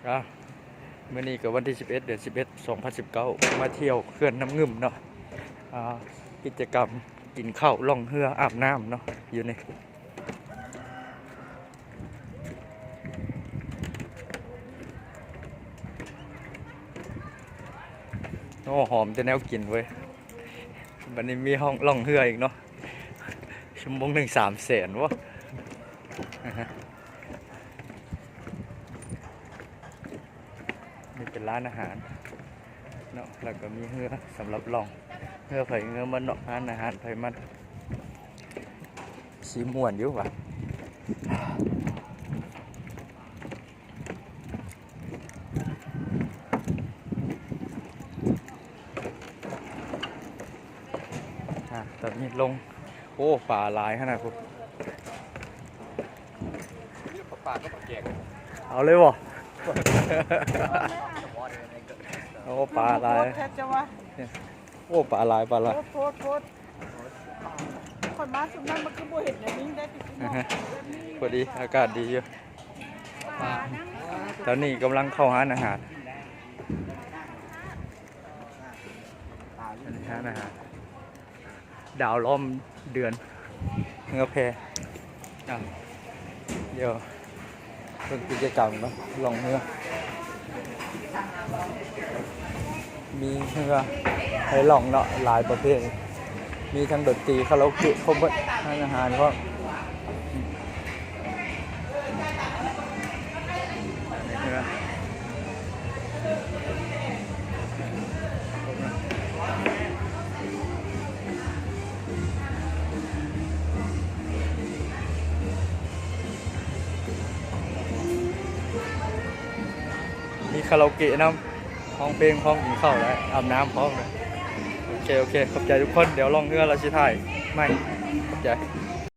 ອ່າ ມື້ນີ້ກໍວັນທີສິບເອັດ ເດືອນສິບເອັດ ສອງພັນສິບເກົ້າ ມາທ່ຽວເຂື່ອນນ້ຳງື່ມເນາະ. ອ່າ ກິດຈະກຳກິນເຂົ້າ ລ່ອງເຮືອ ອາບນ້ຳເນາະ ຢູ່ນີ້. ໂອ້ ຫອມແຕ່ແນວກິນເວີຍ. ບັດນີ້ມີຫ້ອງລ່ອງເຮືອອີກເນາະ. ຊົ່ວໂມງໜຶ່ງສາມແສນວະ. ນີ້ເປັນຮ້ານອາຫານເນາະ ແລ້ວກໍມີເຮືອສຳລັບລ່ອງ ເຮືອໃຜເຮືອມັນເນາະ ຮ້ານອາຫານໃຜມັນ. ຊິມ່ວນຢູ່ຫວາ. ອ່າ ຕອນນີ້ລົງ ໂອ້ ປາຫຼາຍຂະໜາດພຸ້ນ. ປາກໍປາແກງ ເອົາເລີຍບໍ່? ໂອ້ ປາຫຼາຍ. ໂອ້ ປາຫຼາຍ ປາຫຼາຍ. ໂພດ ໂພດ ໂພດ ຂ້ອຍມາຊຸມນັ້ນມັນຄືບໍ່ເຫັນແນວນີ້ໄດ້ຕິ. ພໍດີອາກາດດີຢູ່. ຕອນນີ້ກຳລັງເຂົ້າຮ້ານອາຫານ. ອັນນີ້ຮ້ານອາຫານ ດາວລ້ອມເດືອນ ເຮືອແພ. ອ່ະ ດຽວ ເບິ່ງກິດຈະກຳເນາະ ລ່ອງເຮືອ ມີເຮືອໃຫ້ລ່ອງເນາະ ຫຼາຍປະເພດ ມີທັງດົນຕີ ຄາຣາໂອເກະ ຄົບເບິດ ຮ້ານອາຫານພ້ອມ. ມີຄາຣາໂອເກະນຳ ຮ້ອງເພງພ້ອມ ກິນເຂົ້າແລ້ວ ອາບນ້ຳພ້ອມ. ໂອເຄ ໂອເຄ ຂອບໃຈທຸກຄົນ ດຽວລ່ອງເຮືອແລ້ວຊິຖ່າຍໃໝ່. ຂອບໃຈ.